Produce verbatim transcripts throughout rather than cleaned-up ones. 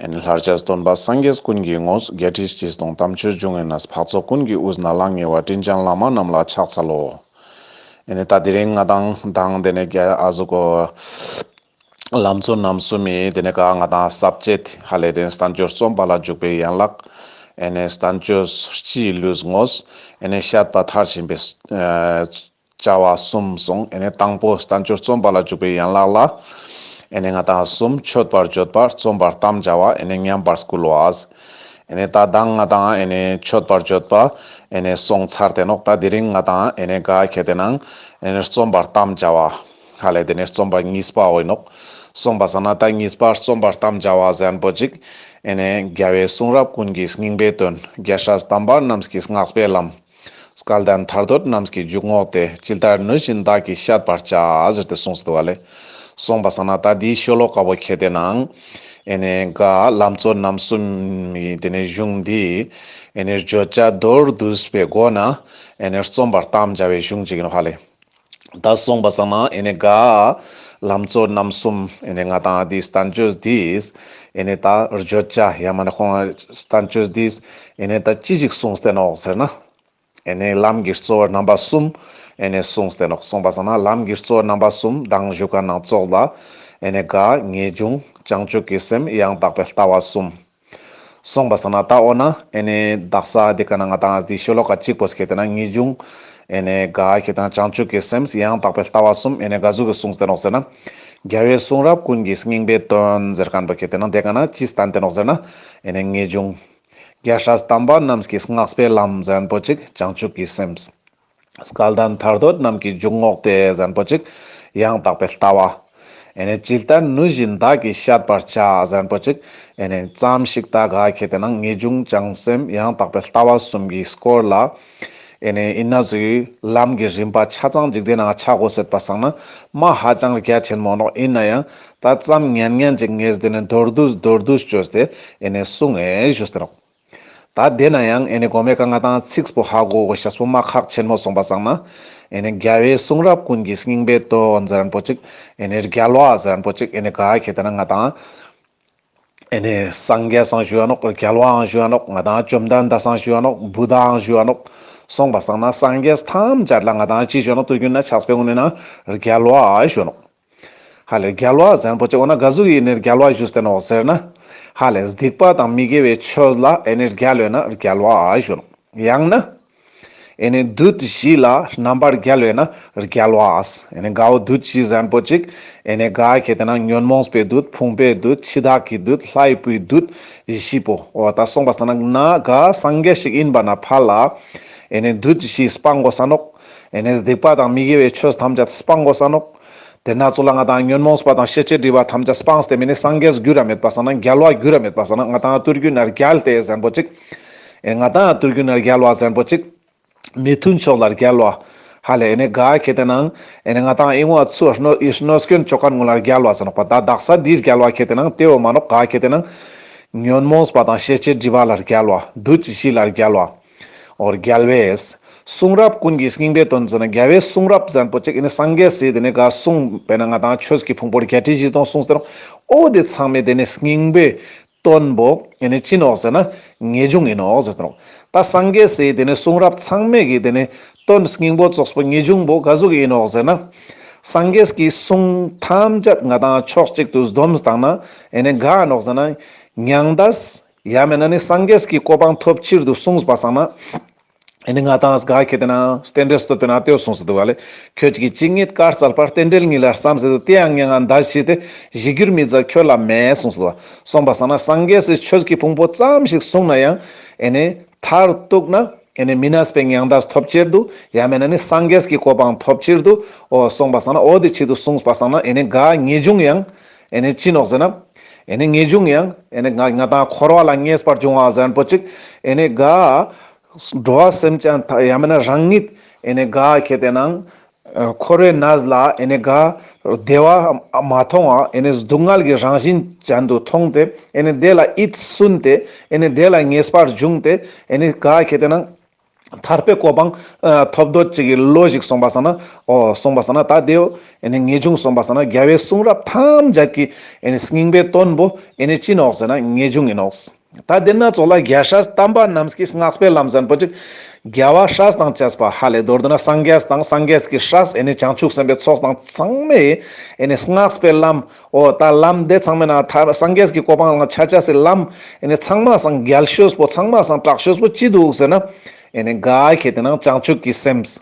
ཨེ་ནེ་ལྷར་བཅས་སྟོན་པ་སངས་རྒྱས་ཀུན་གྱི་ངོས། བརྒྱད་ཁྲི་བཞི་སྟོང་དམ་ཆོས་འབྱུང་བའི་གནས། འཕགས་ཚོགས་ཀུན་གྱི་དབུས་ན་ལྷང་ངེ་བ། དྲིན་ཅན་བླ་མ་རྣམས་ལ་ཕྱག་འཚལ་ལོ། ཨེ་ནེ་ད་དེ་རིང་ང་དང་དང་དེ་ནེ་ག་ཨ་ཟུག་གོ་ལམ་གཙོ་རྣམ་གསུམ་མི་དེ་ནེ་ག་ང་དང་ས་བཅད་ཧ་ལེ་དེ་ནེ་བསྟན་བཅོས་རྩོམ་པ་ལ་འཇུག་པའི་ཡན་ལག་ཨེ་ནེ་བསྟན་བཅོས་སྤྱིའི་ལུས་དངོས། ཨེ་ནེ་བཤད་པ་མཐར་ཕྱིན་པའི་ཨ་བྱ་བ་གསུམ་སོང་། ཨེ་ནེ་དང་པོ་བསྟན་བཅོས་རྩོམ་པ་ལ་འཇུག་པའི་ཡན་ལག་ལ། ཨེ་ནེ་ང་དང་གསུམ། མཆོད་པར་བརྗོད་པ། རྩོམ་པར་དམ་བཅའ་བ། ཨེ་ནེ་ཉམས་པར་བསྐུལ་བ། ཨེ་ནེ་ད་དང་ང་དང་ཨེ་ནེ་མཆོད་པར་བརྗོད་པ་ཨེ་ནེ་སོང་ཚར་ཏེ་ནོག། ད་དེ་རིང་ང་དང་ཨེ་ནེ་ག་ཁེ་ཏེ་ནང་ཨེ་ནེ་རྩོམ་པར་དམ་བཅའ་བ། ཧ་ལེ་དེ་ནེ་རྩོམ་པ་གཉིས་པ་འོ་ཨིན་ནོག། སོང་པ་སང་ན་ད་གཉིས་པ་རྩོམ་པར་དམ་བཅའ་བ་ཟེར་ཁན་པོ་ཅིག། ཨེ་ནེ་རྒྱལ་བའི་གསུང་རབ་ཀུན་གྱི་སྙིང་པོའི་དོན། རྒྱལ་སྲས་དམ་པ་རྣམས་ཀྱིས་བསྔགས་པའི་ལམ། སྐལ་ལྡན་ཐར་འདོད་རྣམས་ཀྱི་འཇུག་ངོགས་ཏེ། ཇི་ལྟར་ནུས་བཞིན་བདག་གིས་བཤད་པར་བྱ། ཟེར་ཏེ་གསུངས་སེ་འདུག་པ་ལེ། སོང་པ་སང་ན་ད་དེའི་ཤོ་ལོ་ཀ་བོ་ཁེ་ཏེ་ནང་ཨེ་ནེ་ག་ལམ་གཙོ་རྣམ་གསུམ་མི་དེ་ནེ་གཞུང་འདི་ཨེ་ནེ་བརྗོད་བྱ་མདོར་བསྡུས་པའི་སྒོ་ནས་ཨེ་ནེ་རྩོམ་པར་དམ་བཅའ་བའི་གཞུང་ཅིག་ཨིན་ནོག་ཧ་ལེ། ད་སོང་པ་སང་ན་ཨེ་ནེ་ག་ལམ་གཙོ་རྣམ་གསུམ་ཨེ་ནེ་ང་དང་འདི་བསྟན་བཅོས་འདིས་ཨེ་ནེ་ད་བརྗོད་བྱ་ཡང་མན་ན་ཁོང་བསྟན་བཅོས་འདིས་ཨེ་ནེ་ད་ཅི་ཞིག་གསུངས་ཏེ་ནོག་ཟེར་ན། ཨེ་ནེ་ལམ་གྱི་གཙོ་བོ་རྣམ་པ་གསུམ་ཨེ་ནེ་གསུངས་ཏེ་ནོག། སོང་པ་སང་ན་ལམ་གྱི་གཙོ་བོ་རྣམ་པ་གསུམ་དང་ཞུ་ཁན་ནང་ཙོགས་ལ་ཨེ་ནེ་ག་ངེས་འབྱུང་། བྱང་ཆུབ་ཀྱི་སེམས། ཡང་དག་པའི་ལྟ་བ་གསུམ། སོང་པ་སང་ན་ད་འོ་ན་ཨེ་ནེ་དག་ས་འདི་ཀ་ན་ང་དང་འདི་ཤོ་ལོ་ཀ་གཅིག་པོ་ཁེ་ཏེ་ན་ངེས་འབྱུང་ཨེ་ནེ་ག་ཁེ་ཏེ་ན་བྱང་ཆུབ་ཀྱི་སེམས། ཡང་དག་པའི་ལྟ་བ་གསུམ་ཨེ་ནེ་ག་ཟུག་གི་གསུངས་ཏེ་ནོག་ཟེར་ན། རྒྱལ་བའི་གསུང་རབ་ཀུན་གྱི་སྙིང་པོའི་དོན་ཟེར་ཁན་པོ་ཁེ་ཏེ་ན་དེ་ཀ་ན་ཅི་བསྟན་ཏེ་ནོག་ཟེར་ན་ཨེ་ནེ་ངེས་འབྱུང་། རྒྱལ་སྲས་དམ་པ་རྣམས་ཀྱིས་བསྔགས་པའི་ལམ་ཟེར་ཁན་པོ་ཅིག། བྱང་ཆུབ་ཀྱི་སེམས། སྐལ་ལྡན་ཐར་འདོད་རྣམས་ཀྱི་འཇུག་ངོགས་ཏེ་ཟེར་ཁན་པོ་ཅིག། ཡང་དག་པའི་ལྟ་བ། ཨེ་ནེ་ཇི་ལྟར་ནུས་བཞིན་བདག་གིས་བཤད་པར་བྱ་ཟེར་ཁན་པོ་ཅིག། ཨེ་ནེ་ཙམ་ཞིག་ད་ག་ཁེ་ཏེ་ན་ངེས་འབྱུང་། བྱང་སེམས། ཡང་དག་པའི་ལྟ་བ་གསུམ་གྱི་སྐོར་ལ་ཨེ་ནེ་ཨིན་ན་ཟུག་ལམ་གྱི་རིམ་པ་ཆ་ཚང་འཇིག་རྟེན་ནང་ཆ་དགོས་ཟེར་པ་སང་ན་མ་ཧ་ཅང་རྒྱ་ཆེན་མོ་ནོག། ཨིན་ན་ཡང་ད་ཙམ་ཉན་ཉན་ཅིག་ངས་དེ་ནེ་མདོར་བསྡུས་མདོར་བསྡུས་བཅོས་ཏེ་ཨེ་ནེ་གསུངས་ཏེ་ཞུས་ཏེ་ནོག། ད་དེ་ན་ཡང་ཨེ་ནེ་གོ་མའི་ཀ་ང་དང་ཚིགས་པོ་ཧ་གོ་གོ་ཤེས་པོ་མ་ཁག་ཆེན་མོ་སོང་པ་སང་ན་ཨེ་ནེ་རྒྱལ་བའི་གསུང་རབ་ཀུན་གྱི་སྙིང་པོའི་དོན་ཟེར་ཁན་པོ་ཅིག། ཨེ་ནེ་རྒྱལ་བ་ཟེར་ཁན་པོ་ཅིག། ཨེ་ནེ་ག་ཁེ་ཏེ་ན་ང་དང་ཨེ་ནེ་སངས་རྒྱས་སང་ཞུའ་ནོག། རྒྱལ་བའང་ཞུའ་ནོག། ང་དང་བཅོམ་ལྡན་འདས་སང་ཞུའ་ནོག། བུདྡྷའང་ཞུའ་ནོག། སོང་པ་སང་ན་སངས་རྒྱས་ཐམས་ཅད་ལ་ང་དང་ཅི་ཞུའ་ནོག། དུས་རྒྱུན་ན་ཆགས་པའི་ངོས་ནེ་ན་རྒྱལ་བ་ཞུའ་ནོག། ཧ་ལེ་རྒྱལ་བ་ཟེར་ཁན་པོ་ཅིག་འོ་ན་ག་ཟུག་གི་ཨེ་ནེ་རྒྱལ་བ་ཞུས་ཏེ་ནོག་ཟེར་ན། ཧ་ལེ་སྡིག་པ་དང་མི་དགེ་བའི་ཆོས་ལ་ཨེ་ནེ་རྒྱལ་བས་ན་རྒྱལ་བ་ཞུའ་ནོག། ཡང་ན་ཨེ་ནེ་བདུད་བཞི་ལ་རྣམ་པར་རྒྱལ་བས་ན་རྒྱལ་བ། ཨེ་ནེ་ག་བོ་བདུད་བཞི་ཟེར་ཁན་པོ་ཅིག། ཨེ་ནེ་ག་ཁེ་ཏེ་ན་ཉོན་མོངས་པའི་བདུད། ཕུང་པོའི་བདུད། འཆི་བདག་གི་བདུད། ལྷའི་བུའི་བདུད་བཞི་པོ། འོ་ད་སོང་པ་སང་ན་ག་སངས་རྒྱས་ཤིག་ཨིན་པ་ན་ཕར་ལ་ཨེ་ནེ་བདུད་བཞི་སྤང་དགོས་ས་ནོག། ཨེ་ནེ་སྡིག་པ་དང་མི་དགེ་བའི་ཆོས་ཐམས་ཅད་སྤང་དགོས་ས་ནོག། དེ་ན་ཚོ་ལ་ང་དང་ཉོན་མོངས་པ་དང་ཤེས་བྱའི་སྒྲིབ་པ་ཐམས་ཅད་སྤངས་ཏེ་མི་ནི་སངས་རྒྱས་གྱུར་ར་མེད་པ་སང་ན་རྒྱལ་བ་གྱུར་ར་མེད་པ་སང་ན་ང་དང་དུས་རྒྱུན་ན་རྒྱལ་ཏེ་ཟེར་ཁན་པོ་ཅིག། ཨེ་ང་དང་དུས་རྒྱུན་ན་རྒྱལ་བ་ཟེར་ཁན་པོ་ཅིག། མི་མཐུན་ཕྱོགས་ལ་རྒྱལ་བ། ཧ་ལེ་ཨེ་ནེ་ག་ཁེ་ཏེ་ནང་ཨེ་ནེ་ང་དང་ཨིན་བ་ཚུ་གནོད་གནོད་སྐྱོན་ཅོ་ཁན་ངོ་ལ་རྒྱལ་བ་ཟེར་ནོག་པ། ད་དག་ས་འདིའི་རྒྱལ་བ་ཁེ་ཏེ་ནང་ཏེ་བོ་མ་ནོག། ག་ཁེ་ཏེ་ནང་ཉོན་མོངས་པ་དང་ཤེས་བྱའི་སྒྲིབ་པ་ལ་རྒྱལ་བ། བདུད་བཞི་ལ་རྒྱལ་བ། འོ་རྒྱལ་བས། གསུང་རབ་ཀུན་གྱི་སྙིང་པོའི་དོན་ཟེར་ན་རྒྱལ་བའི་གསུང་རབ་ཟེར་ཁན་པོ་ཅིག་ཨེ་ནེ་སངས་རྒྱས་སི་དེ་ནེ་ག་གསུངས་པ་ན་ང་དང་ཆོས་ཀྱི་ཕུང་པོ་བརྒྱད་ཁྲི་བཞི་སྟོང་གསུངས་ཏེ་ནོག། འོ་དེ་ཚང་མའི་དེ་ནེ་སྙིང་པོའི་དོན་པོ་ཨེ་ནེ་ཅི་ནོག་ཟེར་ན་ངེས་འབྱུང་ཨིན་ནོག་ཟེར་ཏེ་ནོག། ད་སངས་རྒྱས་སི་དེ་ནེ་གསུང་རབ་ཚང་མའི་གི་དེ་ནེ་དོན་སྙིང་པོ་ཙོགས་པོ་ངེས་འབྱུང་པོ་ག་ཟུག་གི་ཨིན་ནོག་ཟེར་ན། སངས་རྒྱས་ཀྱི་གསུང་ཐམས་ཅད་ང་དང་ཕྱོགས་གཅིག་ཏུ་བསྡོམས་བཏང་ན་ཨེ་ནེ་ག་ནོག་ཟེར་ན་མྱང་འདས། ཡང་མེད་ན་ནི་སངས་རྒྱས་ཀྱི་གོ་འཕང་ཐོབ་ཕྱིར་དུ་གསུངས་པ་སང་ན། ཨེ་ནེ་ང་དང་ག་ཁེ་ཏེ་ན་རྟེན་འབྲེལ་བསྟོད་པའི་ནང་ཏེ་བོ་གསུངས་སེ་འདུག་པ་ལེ། ཁྱོད་ཀྱིས་ཇི་སྙེད་བཀའ་སྩལ་པ། རྟེན་འབྲེལ་ཉིད་ལ་བསམ་ཟེར་དུ་དེ་ཡང་ངེས་ངེས་འདའ་ཞེས་ཏེ། གཞི་གྱུར་མི་མཛད་ཁྱོད་ལ་མེད་གསུངས་སེ་འདུག་པ། སོང་པ་སང་ན་སངས་རྒྱས་སི་ཆོས་ཀྱི་ཕུང་པོ་ཙམ་ཞིག་གསུངས་ན་ཡང་ཨེ་ནེ་མཐར་གཏུགས་ན་ཨེ་ནེ་མི་གནས་པའི་མྱང་འདས་ཐོབ་ཕྱིར་དུ་ཡང་མེད་ན་ནི་སངས་རྒྱས་ཀྱི་གོ་འཕང་ཐོབ་ཕྱིར་དུ་འོ་སོང་པ་སང་ན་འོ་དེ་ཆེད་དུ་གསུངས་པ་སང་ན་ཨེ་ནེ་ག་ངེས་འབྱུང་ཡང་ཨེ་ནེ་ཅི་ནོག་ཟེར་ན་ཨེ་ནེ་ངེས་འབྱུང་ཡང་ཨེ་ནེ་ང་ང་དང་འཁོར་བ་ལ་ངེས་པར་འབྱུང་བ་ཟེར་ཁན་པོ་ཅིག་ཨེ་ནེ་ག་འགྲོ་བ་སེམས་ཅན་ད་ཡང་མེད་ན་རང་ཉིད་ཨེ་ནེ་ག་ཁེ་ཏེ་ནང་འཁོར་བའི་གནས་ལ་ཨེ་ནེ་ག་བདེ་བ་མ་མཐོང་བ་ཨེ་ནེ་སྡུག་བསྔལ་གྱི་རང་བཞིན་ཅན་དུ་མཐོང་སྟེ་ཨེ་ནེ་དེ་ལ་ཡིད་སུན་ཏེ་ཨེ་ནེ་དེ་ལ་ངེས་པར་འབྱུང་སྟེ་ཨེ་ནེ་ག་ཁེ་ཏེ་ནང་ ཐར་པའི་གོ་འཕང་ཨ་ཐོབ་འདོད་ཅིག་གི་བློ་ཞིག་སོང་པ་སང་ན། འོ་སོང་པ་སང་ན་ད་དེའོ་ཨེ་ནི་ངེས་འབྱུང་སོང་པ་སང་ན་རྒྱལ་བའི་གསུང་རབ་ཐམས་ཅད་ཀྱི་ཨེ་ནི་སྙིང་པོའི་དོན་པོ་ཨེ་ནི་ཅི་ནོག་ཟེར་ན་ངེས་འབྱུང་ཡིན་ནོག། ད་དེ་ན་ཙོགས་ལ་རྒྱལ་སྲས་དམ་པ་རྣམས་ཀྱི་བསྔགས་པའི་ལམ་ཟེར་མཁན་པོ་ཅིག་རྒྱལ་བ་སྲས་དང་བཅས་པ་ཧ་ལས་མདོར་བསྡུ་ན་སངས་རྒྱས་དང་སངས་རྒྱས་ཀྱི་སྲས་ཨེ་ནི་བྱང་ཆུབ་སེམས་དཔའི་ཚོགས་དང་ཚང་མས་ཨེ་ནི་བསྔགས་པའི་ལམ། འོ་ད་ལམ་དེ་ཚང་མའི་ནང་ཐར་སངས་རྒྱས་ཀྱི་གོ་འཕང་ལ་ཆ་ཆ་སའི་ལམ་ཨེ་ནི་ཚང་མ་སང་རྒྱལ་ཤོས་པོ་ཚང་མ་སང་དྲག་ཤོས་པོ་ཅི་འདུག་ཟེར་ན། ཨེ་ནི་ག་ཁེ་ཏེ་ན་བྱང་ཆུབ་ཀྱི་སེམས།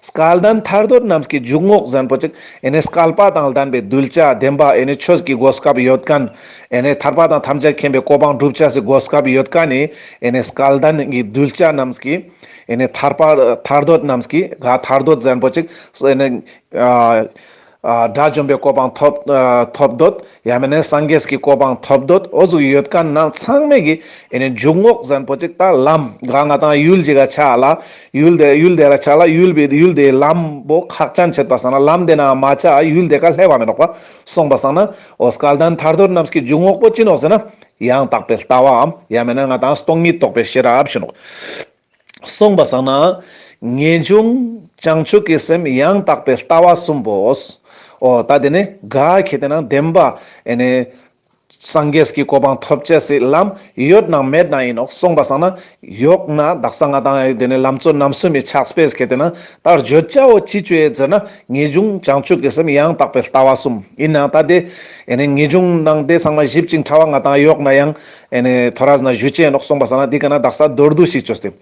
སྐལ་ལྡན་ཐར་འདོད་རྣམས་ཀྱི་འཇུག་ངོགས་ཟེར་མཁན་པོ་ཅིག་ཨེ་ནི་སྐལ་པ་དང་ལྡན་པའི་གདུལ་བྱ་བདེན་པ་ཨེ་ནི་ཆོས་ཀྱི་གོ་སྐབས་ཡོད་མཁན། ཨེ་ནི་ཐར་པ་དང་ཐམས་ཅད་མཁྱེན་པའི་གོ་འཕང་སྒྲུབ་བྱ་སའི་གོ་སྐབས་ཡོད་མཁན་ནི་ཨེ་ནི་སྐལ་ལྡན་གྱི་གདུལ་བྱ་རྣམས་ཀྱི་ཨེ་ནི་ཐར་པ་ཐར་འདོད་རྣམས་ཀྱི་ག་ཐར་འདོད་ཟེར་མཁན་པོ་ཅིག་ཨེ་ནི་ཨ་ཨ་དགྲ་བཅོམ་པའི་གོ་འཕང་ཐོབ་ཨ་ཐོབ་འདོད། ཡང་མེན་ན་སངས་རྒྱས་ཀྱི་གོ་འཕང་ཐོབ་འདོད། འོ་ཟུག་ཡོད་མཁན་ནང་ཚང་མས་ཀྱི་ཨེ་ནི་འཇུག་ངོགས་ཟེར་མཁན་པོ་ཅིག་ད་ལམ་ག་ང་དང་ཡུལ་ཅིག་ག་ཆ་ལ་ཡུལ་དེ་ཡུལ་དེ་ལ་ཆ་ལ་ཡུལ་བི་ཡུལ་དེའི་ལམ་པོ་ཁག་ཅན་བྱེད་པ་སང་ན་ལམ་དེ་ན་མ་ཆ་ཡུལ་དེ་ཀ་སླེབས་པ་མེ་ནོག་པ། སོང་པ་སང་ན་འོ་སྐལ་ལྡན་ཐར་འདོད་རྣམས་ཀྱི་འཇུག་ངོགས་པོ་ཅི་ནོག་ཟེར་ན་ཡང་དག་པའི་ལྟ་བའམ་ཡང་མེན་ན་ང་དང་སྟོང་ཉིད་རྟོགས་པའི་ཤེས་རབ་ཞུ་ནོག། སོང་པ་སང་ན་ངེས་འབྱུང་བྱང་ཆུབ་ཀྱི་སེམས་ཡང་དག་པའི་ལྟ་བ་གསུམ་པོ། འོ་ད་དེ་ནི་ག་ཁེ་ཏེ་ན་བདེན་པ་ཨེ་ནི་སངས་རྒྱས་ཀྱི་གོ་འཕང་ཐོབ་བྱ་སའི་ལམ་ཡོད་ནང་མེད་ནང་ཡིན་ནོག། སོང་པ་སང་ན་ཡོད་ན་དག་ས་ང་དང་དེ་ནི་ལམ་གཙོ་རྣམ་གསུམ་མི་ཆགས་པས་ཁེ་ཏེ་ན་ད་བརྗོད་བྱའོ་ཅི་བཅོས་ཟེར་ན་ངེས་འབྱུང་བྱང་ཆུབ་ཀྱི་སེམས་ཡང་དག་པའི་ལྟ་བ་གསུམ་ཡིན་ནང་ད་དེ་ཨེ་ནི་ངེས་འབྱུང་ནང་དེ་ཚང་མ་ཞིབ་ཅིང་ཕྲ་བ་ང་དང་ཡོད་ན་ཡང་ཨེ་ནི་ཐོ་རས་ན་ཞུ་ཅེས་ནོག། སོང་པ་སང་ན་དེ་ཀ་ན་དག་ས་མདོར་བསྡུས་ཤིག་བཅོས་ཏེ།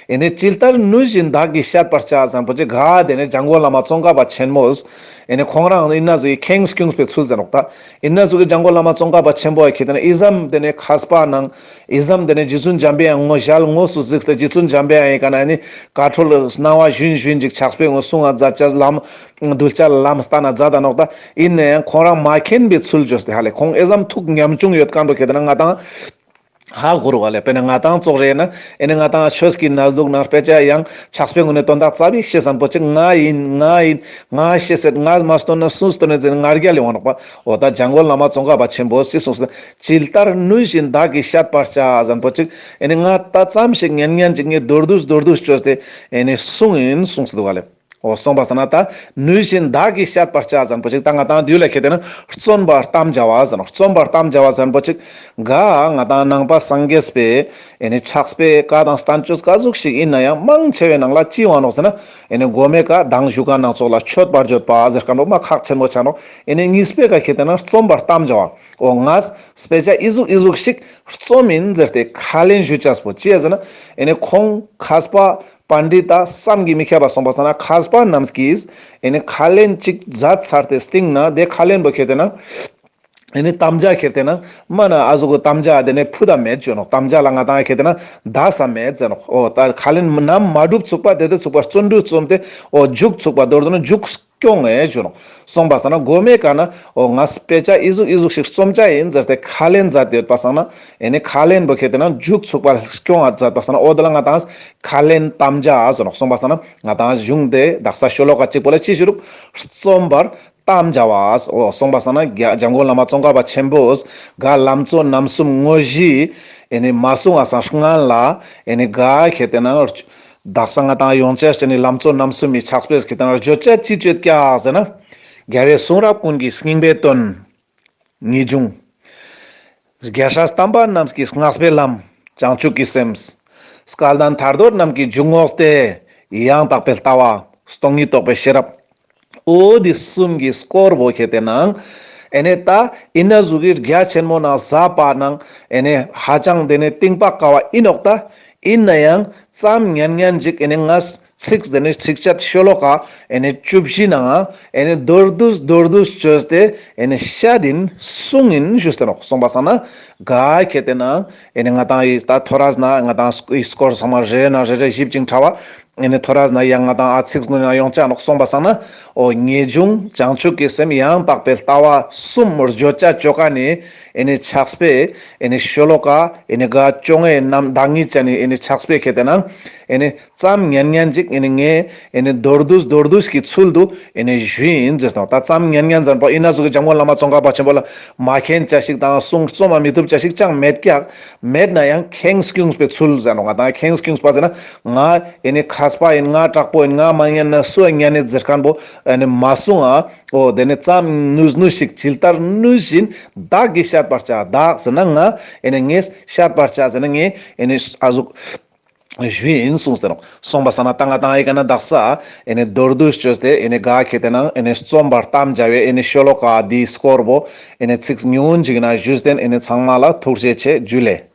ཨེ་ནི་ཇི་ལྟར་ནུས་བཞིན་བདག་གིས་བཤད་པར་བྱ་ཟེར་མཁན་པོ་ཅིག་ག་དེ་ནི་འཇམ་མགོན་བླ་མ་ཙོང་ཁ་པ་ཆེན་པོས། ཨེ་ནི་ཁོང་རང་ཨིན་ན་ཟུག་གི་ཁེངས་སྐྱུངས་པའི་ཚུལ་ཟེར་ནོག་ད། ཨིན་ན་ཟུག་གི་འཇམ་མགོན་བླ་མ་ཙོང་ཁ་པ་ཆེན་པོ་ཁེ་ཏེ་ན་ཨི་ཙམ་དེ་ནི་མཁས་པ་ནང་ཨི་ཙམ་དེ་ནི་རྗེ་བཙུན་འཇམ་པའི་དབྱངས་ངོ་ཞལ་ངོ་སུ་གཟིགས་ཏེ་རྗེ་བཙུན་འཇམ་པའི་དབྱངས་ཡི་ཀ་ན་ཨེ་ནི་བཀའ་འཁྲོལ་གནང་བ་བཞིན་བཞིན་ཅིག་ཕྱག་དཔེ་ངོ་གསུང་ང་མཛད་ཅེས་ལམ་གདུལ་བྱ་ལམ་སྟན་ན་མཛད་ད་ནོག་ད། ཨིན་ན་ཡང་ཁོང་རང་མ་མཁྱེན་པའི་ཚུལ་བཅོས་ཏེ་ཧ་ལས་ཁོང་ཨི་ཙམ་ཐུགས་ཉམ་ཆུང་ཡོད་མཁན་པོ་ཁེ་ཏེ་ན་ང་དང་ཧ་གོ་རུག་ལེ། དཔེར་ན་ང་དང་ཙོགས་རེ་ན་ཨེ་ནི་ང་དང་ཆོས་ཀྱི་གནས་ལུགས་ནང་དཔེ་ཆ་ཡང་ཕྱག་དཔེ་ངོ་ནས་དོན་དག་ཙ་པིག་ཤེས་ཙམ་པོ་ཅིག་ང་ཡིན་ང་ཡིན་ང་ཤེས་ཟེར་ང་མ་སྟོན་ན་སུ་སྟོན་ན་ཟེར་ང་རྒྱལ་ལས་འོང་ནོག་པ། འོ་ད་འཇམ་མགོན་བླ་མ་ཙོང་ཁ་པ་ཆེན་པོ་སི་གསུངས་ཟེར་ཇི་ལྟར་ནུས་བཞིན་བདག་གིས་བཤད་པར་བྱ་ཙམ་པོ་ཅིག་ཨེ་ནི་ང་ད་ཙམ་ཞིག་ཉན་ཉན་ཅིག་ངས་མདོར་བསྡུས་མདོར་བསྡུས་བཅོས་ཏེ་ཨེ་ནི་གསུངས་ཡིན་གསུངས་སུ་འདུག་ལེ། འོ་སོང་པ་སང་ན་ད་ནུས་བཞིན་བདག་གིས་བཤད་པར་བྱ་ཟེར་མཁན་པོ་ཅིག་ད་ང་དང་དུས་ལ་ཁེ་ཏེ་ན་རྩོམ་པར་གཏམ་བྱ་བ་ཟེར་ནོག། རྩོམ་པར་གཏམ་བྱ་བ་ཟེར་མཁན་པོ་ཅིག་ག་ང་དང་ནང་པ་སངས་རྒྱས་པའི་ཨེ་ནི་ཕྱག་དཔེ་བཀའ་དང་བསྟན་བཅོས་ག་ཟུག་ཞིག་ཡིན་ན་ཡང་མང་ཆེ་བའི་ནང་ལ་ཅི་ཡོང་ནོག་ཟེར་ན་ཨེ་ནི་གོ་མའི་ཀ་མདང་ཞུ་ཁན་ནང་ཙོགས་ལ་མཆོད་པར་བརྗོད་པ་ཟེར་ཁན་པོ་མ་ཁག་ཆེན་པོ་ཆ་ནོག། ཨེ་ནི་གཉིས་པའི་ཀ་ཁེ་ཏེ་ན་རྩོམ་པར་གཏམ་བྱ་བ། འོ་ངས་དཔེ་ཆ་ཨི་ཟུག་ཨི་ཟུག་ཞིག་རྩོམ་ཡིན་ཟེར་ཏེ་ཁས་ལེན་ཞུ་ཅེས་པོ་ཅི་ཡ་ཟེར་ན་ཨེ་ནི་ཁོང་མཁས་པ་པཎྜི་ཏ་བསམ་གྱིས་མི་ཁྱབ་པ་སོང་པ་སང་ན་མཁས་པ་རྣམས་ཀྱིས་ཨེ་ནི་ཁས་ལེན་ཅིག་མཛད་ཚར་ཏེ་སྟིང་ན་དེ་ཁས་ལེན་པོ་ཁེ་ཏེ་ན་ཨེ་ནི་གཏམ་བྱ་ཁེ་ཏེ་ན་མ་ན་ཨ་ཟུག་གི་གཏམ་བྱ་དེ་ནི་ཕུད་ད་མེད་ཅོ་ནོག། གཏམ་བྱ་ལ་ང་དང་ཁེ་ཏེ་ན་འདའ་ས་མེད་ཟེར་ནོག། འོ་ད་ཁས་ལེན་ནམ་མ་གྲུབ་ཚུགས་པ་དེ་དེ་ཚུགས་པ་བརྩོན་འགྲུས་རྩོམ་སྟེ་འོ་མཇུག་ཚུགས་པ་མདོར་བསྡུ་ན་མཇུག་སྐྱོང་ངེ་ཞུ་ནོག། སོང་པ་སང་ན་གོ་མའི་ཀ་ན་འོ་ངས་དཔེ་ཆ་ཨི་ཟུག་ཨི་ཟུག་ཞིག་རྩོམ་བྱ་ཡིན་ཟེར་ཏེ་ཁས་ལེན་མཛད་དེ་ཡོད་པ་སང་ན་ཨེ་ནི་ཁས་ལེན་པོ་ཁེ་ཏེ་ན་མཇུག་ཚུགས་པ་སྐྱོང་ང་མཛད་པ་སང་ན་འོ་དེ་ལ་ང་དང་ཁས་ལེན་གཏམ་བྱ་ཟེར་ནོག། སོང་པ་སང་ན་ང་དང་གཞུང་དེ་དག་ས་ཤོ་ལོ་ཀ་གཅིག་པོ་ལ་ཅི་ཞུ་རུག། རྩོམ་པར་གཏམ་བྱ་བ། འོ་སོང་པ་སང་ན་རྒྱ་འཇམ་མགོན་བླ་མ་ཙོང་ཁ་པ་ཆེན་པོས་ག་ལམ་གཙོ་རྣམ་གསུམ་དངོས་གཞི་ཨེ་ནི་མ་གསུང་ང་སང་སྔན་ལ་ཨེ་ནི་ག་ཁེ་ཏེ་ན་དག་ས་ང་དང་ཡོང་ཅེས་ཅི་ནི་ལམ་གཙོ་རྣམ་གསུམ་མི་ཕྱག་དཔེ་ཁེ་ཏེ་ན་བརྗོད་བྱ་ཅི་བཅོས་ཀྱག་ཟེར་ན། རྒྱལ་བའི་གསུང་རབ་ཀུན་གྱི་སྙིང་པོའི་དོན། ངེས་འབྱུང་། རྒྱལ་སྲས་དམ་པ་རྣམས་ཀྱི་བསྔགས་པའི་ལམ། བྱང་ཆུབ་ཀྱི་སེམས། སྐལ་ལྡན་ཐར་འདོད་རྣམས་ཀྱི་འཇུག་ངོགས་ཏེ། ཡང་དག་པའི་ལྟ་བ། སྟོང་ཉིད་རྟོགས་པའི་ཤེས་རབ། འོ་འདི་གསུམ་གྱི་སྐོར་བོ་ཁེ་ཏེ་ནང་ཨེ་ནི་ད་ཨིན་ན་ཟུག་གི་རྒྱ་ཆེན་མོ་ནང་ཟབ་པ་ནང་ཨེ་ནི་ཧ་ཅང་དེ་ནི་གཏིང་དཔག་དཀའ་བ་ཨིན་ནོག་ད། ཨིན་ན་ཡང་ཙམ་ཉན་ཉན་ཅིག་ཨེ་ནི་ངས་ཚིག་དེ་ནི་ཚིགས་བཅད་ཤོ་ལོ་ཀ་ཨེ་ནི་བཅུ་བཞི་ནང་ཨེ་ནི་མདོར་བསྡུས་མདོར་བསྡུས་བཅོས་ཏེ་ཨེ་ནི་བཤད་ཡིན་གསུངས་ཡིན་ཞུས་ཏེ་ནོག། སོང་པ་སང་ན་ག་ཁེ་ཏེ་ནང་ཨེ་ནི་ང་དང་ཡི་ད་ཐོ་རས་ན་ང་དང་ཡི་སྐོར་ཚང་མ་རེ་རེ་ན་རེ་རེ་ཞིབ་ཅིང་ཕྲ་བ། ཨེ་ནི་ཐོ་རས་ན་ཡང་ང་དང་ཨ་ཚིགས་ནུ་ན་ཡོང་ཅ་ནོག་སོང་པ་སང་ན། འོ་ངེས་འབྱུང་བྱང་ཆུབ་ཀྱི་སེམས་ཡང་དག་པའི་ལྟ་བ་གསུམ་བརྗོད་བྱ་ཅོ་ཀ་ནི་ཨེ་ནི་ཕྱག་དཔེ་ཨེ་ནི་ཤོ་ལོ་ཀ་ཨེ་ནི་ག་བཅོ་ལྔའི་རྣམ་བདག་ཉིད་ཅན་ནི་ཨེ་ནི་ཕྱག་དཔེ་ཁེ་ཏེ་ན་ཨེ་ནི་ཙམ་ཉན་ཉན་ཅིག་ཨེ་ནི་ངས་ཨེ་ནི་མདོར་བསྡུས་མདོར་བསྡུས་ཀྱི་ཚུལ་དུ་ཨེ་ནི་ཞུས་ཡིན་ཟེར་ཏོ། ད་ཙམ་ཉན་ཉན་ཟེར་པ་ཨིན་ན་ཟུག་གི་འཇམ་མགོན་བླ་མ་ཙོང་ཁ་པ་ཆེན་པོ་ལ་མ་མཁྱེན་ཅ་ཞིག་དང་གསུང་རྩོམ་མ་མི་ཐུབ་ཅ་ཞིག་ཅང་མེད་ཀྱག་མེད་ན་ཡང་ཁེངས་སྐྱུངས་པའི་ཚུལ་ཟེར་ནོག་ང་དང་ཁེངས་སྐྱུངས་པ་ཟེར་ན་ང་ཨེ་ནི་མཁས་པ་ཡིན། ང་དྲག་པོ་ཡིན། ང་མ་ཉན་ན་སུ་ཉན་ནི་ཟེར་མཁན་པོ་ཨེ་ནི་མ་གསུང་ཨ། འོ་དེ་ནི་ཙམ་ནུས་ནུས་ཤིག་ཇི་ལྟར་ནུས་བཞིན་བདག་གིས་བཤད་པར་བྱ། བདག་ཟེར་ན་ང་ཨེ་ནི་ངས་བཤད་པར་བྱ་ཟེར་ན་ངས་ཨེ་ནི་ཨ་ཟུག་ཞུས་ཡིན་གསུངས་ཏེ་ནོག་སོང་པ་སང་ན་ད་ང་དང་ཨི་ཀ་ན་དག་ས་ཨེ་ནི་མདོར་བསྡུས་བཅོས་ཏེ་ཨེ་ནི་ག་ཁེ་ཏེ་ན་ཨེ་ནི་རྩོམ་པར་གཏམ་བྱ་བའི་ཨེ་ནི་ཤོ་ལོ་ཀ་འདིའི་སྐོར་བོ་ཨེ་ནི་ཚིག་ཉུང་ངུན་ཅིག་ན་ཞུས་ཏེ་ཨེ་ནི་ཚང་མ་ལ་ཐུགས་རྗེ་ཆེ། འཇུ་ལེ།